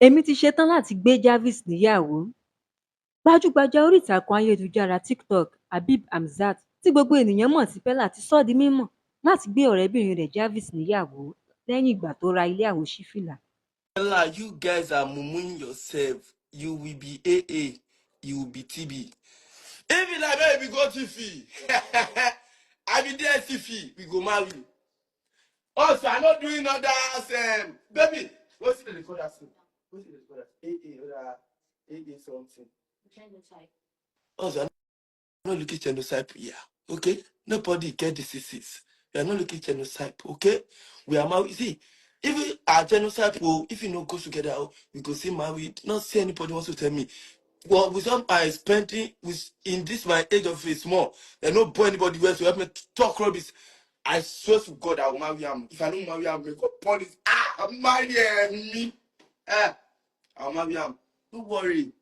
Èmi ti ṣetán láti gbé Jarvis níyàwó. Gbajúgbajà orí ìtàkùn ayélujára TikTok Habeeb Hamzat, tí gbogbo ènìyàn mọ̀ sí Peller, ti sọ ọ́ di mímọ̀ láti gbé ọ̀rẹ́bìnrin rẹ̀ Jarvis níyàwó lẹ́yìn ìgbà tó ra ilé àwòṣífìlà. Ella, you guys are mumuing yourself. You will be AA, you will be TB. If you like, baby, go TV. I be DSTV, we go marry. Also, I'm not doing others. Baby, what's the record that thing? What's the record that? AA, other AA something. Also, I'm not looking genotype here. Okay? Nobody get diseases. We are not looking genotype. Okay? We are married. See, if we are genotype, oh, if you no go together, oh, we go see married. Not see anybody wants to tell me. Well, with some I spending with in this my age of a small, there no boy anybody where to help me talk rubbish. I swear to God, I will marry him. If I don't marry him, may God punish. Ah, I'm marry me. Eh, I'll marry him. Don't worry.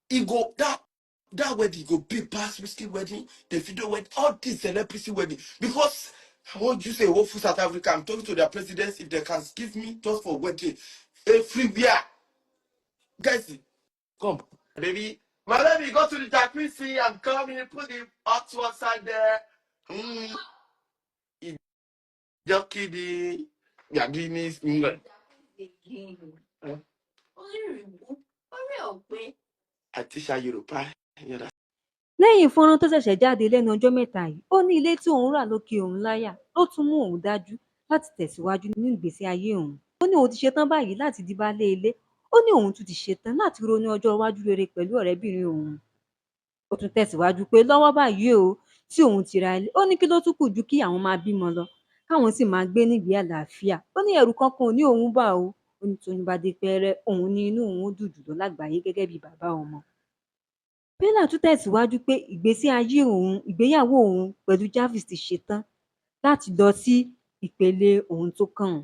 He go that wedding go big past whiskey wedding, the video wedding, all this celebrity wedding. Because I want you say whole full South Africa. I'm talking to their presidents if they can give me just for wedding everywhere. Guys, come. Baby, my baby, go to the jacuzzi. I'm coming. Put the hot water there. Mm. Just kidding. You are doing this. Mm. I teach her Yoruba. You understand? Lẹ́yìn fọ́nrán tó ṣẹ̀ṣẹ̀ jáde lẹ́nu ọjọ́ mẹ́ta yìí, ó ní ilé tí òun rà lókè òun láyà ló tún mú òun dájú láti tẹ̀síwájú nínú ìgbésí ayé òun. Ó ní òun ti ṣetán báyìí láti di baálé ilé. Ó ní òun tún ti ṣetán láti ronú ọjọ́ iwájú rere pẹ̀lú ọ̀rẹ́bìnrin òun. Ó tún tẹ̀síwájú pé lọ́wọ́ báyìí o, tí òun ti ra ilé, ó ní kí ló tún kù ju kí àwọn máa bímọ lọ, káwọn sì máa gbé nígbé àlàáfíà. Ó ní ẹ̀rù kankan ò ní òun bá o. Ó ní tóyún bá dé pẹ́rẹ́, òun ní inú òun ó dùn jùlọ lágbàáyé gẹ́gẹ́ bí bàbá ọmọ. Peller tún tẹ̀síwájú pé ìgbésí ayé òun, ìgbéyàwó òun pẹ̀lú Jarvis ti ṣetán láti lọ sí ìpele òun tó kàn.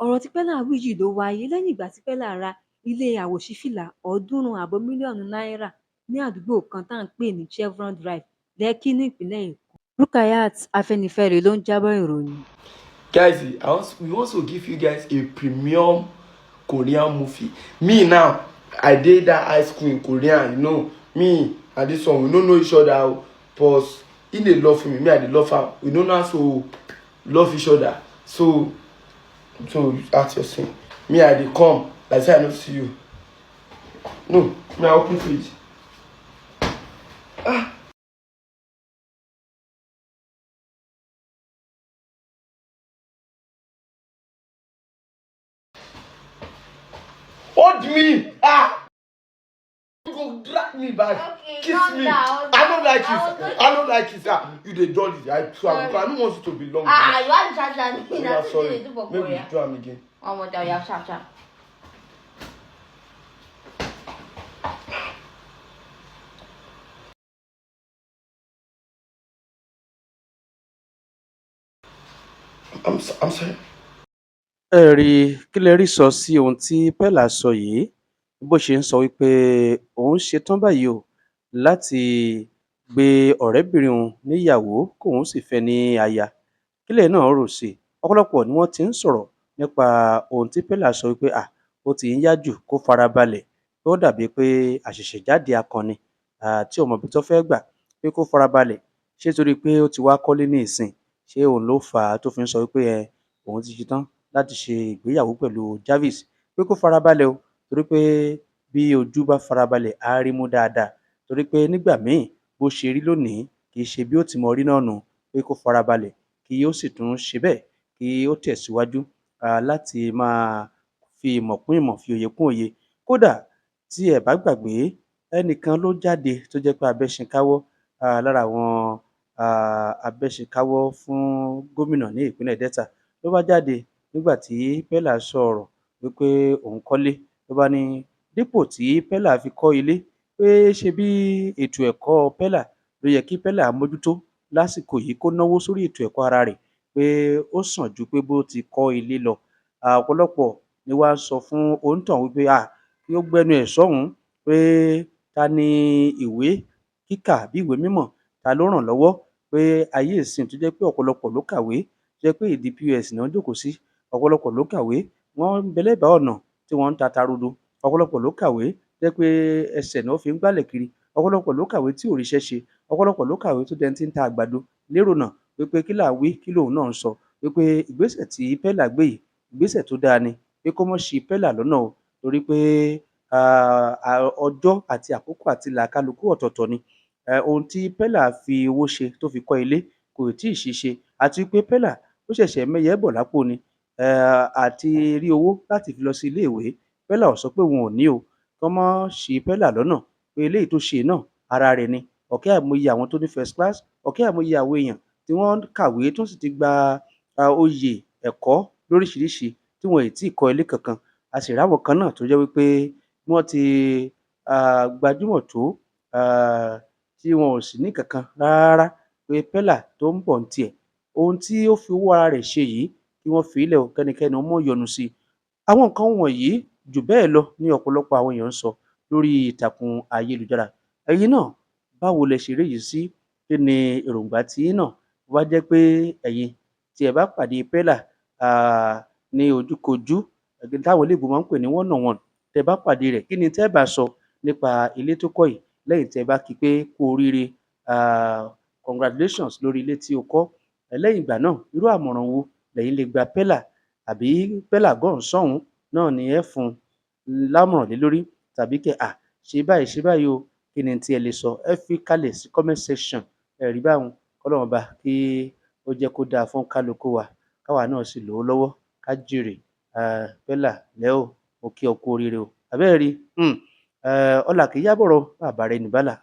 Ọ̀rọ̀ tí Peller wí yìí ló wáyé lẹ́yìn ìgbà tí Peller ra ilé àwòṣífìlà 350 mílíọ̀nù náírà ní àdúgbò kan tá à ń pè ní Chevron Drive, Lekki ní ìpínlẹ̀ Èkó. Rukayat Afẹ́nifẹ́re ló ń jábọ̀ ìròyìn. Guys, we want to give you guys a premium Korean movie. Me now, I did that high school in Korea, you know. Me and this one, we don't know each other, but he dey love me, me I dey love her. We don't know how to love each other. So you ask yourself. Me I dey come, like say I no see you. No, me I open fridge. Ah. Hold me! Ah! You go drag me back. Okay, Kiss calm me. down. I don't like I was it. going I don't like it. Ah, you dey dull it. I swear. Sorry. I don't want you to be long. Ah, you want to charge that? Yeah, That's what sorry. they do for Maybe we Korea. do am again. One more time, yeah, sharp, sharp. I'm sorry. Ẹ rí i, kí lẹ rí sọ sí ohun tí Peller sọ yìí, bó ṣe ń sọ wípé òun ṣetán báyìí o láti gbé ọ̀rẹ́bìnrin òun níyàwó kóun sì fẹ́ ní aya? Kí lẹ̀yin náà rò sí i? Ọ̀pọ̀lọpọ̀ ni wọ́n ti ń sọ̀rọ̀ nípa ohun tí Peller sọ wípé à ó ti ń yá jù, kó farabalẹ̀, ó dàbí pé àṣẹ̀ṣẹ̀jáde akọni tí ò mọ ibi tó fẹ́ gbà, pé kó farabalẹ̀. Ṣé torí pé ó ti wá kọ́lé ní ìsìn, ṣé òun ló fà á tó fi ń sọ wípé ẹ òun ti ṣetán láti ṣe ìgbéyàwó pẹ̀lú Jarvis, pé kó farabalẹ̀ o, torí pé bí ojú bá farabalẹ̀ á rí mú dáadáa, torí pé nígbà míì bó ṣe rí lónìí kì í ṣe bí ó ti mọ rí náà nù, pé kó farabalẹ̀ kí ó sì tún ṣe bẹ́ẹ̀ kí ó tẹ̀síwájú láti máa fi ìmọ̀ kún ìmọ̀, fi òye kún òye. Kódà tí ẹ bá gbàgbé, ẹnìkan ló jáde tó jẹ́ pé abẹ́ṣinkáwọ́, lára àwọn abẹ́ṣinkáwọ́ fún gómìnà ní ìpínlẹ̀ Delta, ló bá jáde nígbà tí Peller sọ ọ̀rọ̀ wípé òun kọ́lé, ló bá ní dípò tí Peller fi kọ́ ilé, pé ṣe bí ètò ẹ̀kọ́ Peller ló yẹ kí Peller mójútó lásìkò yìí, kó náwó sórí ètò ẹ̀kọ́ ara rẹ̀, pé ó sàn ju pé bó ti kọ́ ilé lọ. Ọ̀pọ̀lọpọ̀ ni wàá sọ fún òǹtàn wípé à kí ó gbẹ́nu ẹ̀ sọ́hùn-ún, pé ta ni ìwé kíkà bí ìwé mímọ̀ ta ló ràn lọ́wọ́, pé ayé ìsìn tó jẹ́ pé ọ̀pọ̀lọpọ̀ ló kàwé, tó jẹ́ pé ìdí POS náà jókòó sí, ọ̀pọ̀lọpọ̀ ló kàwé, wọ́n ń bẹ lẹ́bàá ọ̀nà tí wọ́n ń ta tarodo. Ọ̀pọ̀lọpọ̀ ló kàwé jẹ́ pé ẹsẹ̀ náà fi ń gbálẹ̀ kiri. Ọ̀pọ̀lọpọ̀ ló kàwé tí ò ríṣẹ́ ṣe. Ọ̀pọ̀lọpọ̀ ló kàwé tó dẹni tí ń ta àgbàdo lérò náà wípé kí là ń wí, kí lòun náà ń sọ, wípé ìgbésẹ̀ tí Peller gbé yìí, ìgbésẹ̀ tó dáa ni, pé kó má ṣi Peller lọ́nà o, torí pé ọjọ́ àti àkókò àti làákálukú ọ̀tọ̀ọ̀tọ̀ ni. Ohun tí Peller fi owó ṣe tó fi kọ́ ilé kò tíì ṣeéṣe, àti pé Peller ó ṣẹ̀ṣẹ̀ mẹ́yẹ bọ̀ lápò ni àti rí owó láti fi lọ sí ilé ìwé. Peller ò sọ pé òun ò ní o, kán má ṣi Peller lọ́nà, pé eléyìí tó ṣe náà ara rẹ̀ ni. Ọ̀kẹ́ àìmọye àwọn tó ní first class, ọ̀kẹ́ àìmọye àwọn èèyàn tí wọ́n kàwé tó sì ti gba oyè ẹ̀kọ́ lóríṣiríṣi tí wọn ì tíì kọ́ ilé kankan. A sì ráwọn kan náà tó jẹ́ wípé wọ́n ti gbajúmọ̀ tó tí wọn ò sì ní kankan rárá, pé Peller tó ń bọ̀ ń tiẹ̀, ohun tí ó fi owó ara rẹ̀ ṣe yìí, kí wọ́n fi í lẹ̀ o, kẹ́nikẹ́ni ó mọ́ yọnu sí i. Àwọn nǹkan wọ̀nyí jù bẹ́ẹ̀ lọ ní ọ̀pọ̀lọpọ̀ àwọn èèyàn ń sọ lórí ìtàkùn ayélujára. Ẹ̀yin náà, báwo lẹ ṣe rí èyí sí? Kí ni èròǹgbà tiyín náà? Bó bá jẹ́ pé ẹ̀yin tí ẹ bá pàdé Peller ní ojúkojú, táwọn eléèbó máa ń pè ní one on one, tẹ́ bá pàdé rẹ̀, kí ni tẹ́ bá sọ nípa ilé tó kọ́ yìí lẹ́yìn tẹ́ bá kí pé kú oríire, congratulations lórí ilé tí o kọ́? Lẹ́yìn ìgbà náà, irú àmọ̀ràn wo lẹ̀yin lè gba Peller, àbí Peller gọ́n sọ́hùn-ún náà ni ẹ fún un lámọ̀ràn lé lórí, tàbí kẹ́ à ṣe báyìí, ṣe báyìí o? Kí ni tí ẹ lè sọ? Ẹ fi kalẹ̀ sí comment section. Ẹ rí báwọn, kọ́lọ́run ọba kí ó jẹ́ kó dáa fún kálukú wa, káwa náà sì lówó lọ́wọ́, ká jèrè. Peller lẹ́ o, mo kí ọ kú oríire o. Àbẹ́ẹ̀ rí, ọlà kì í yá bọ̀rọ̀, bàbá rẹ̀ ní bálà.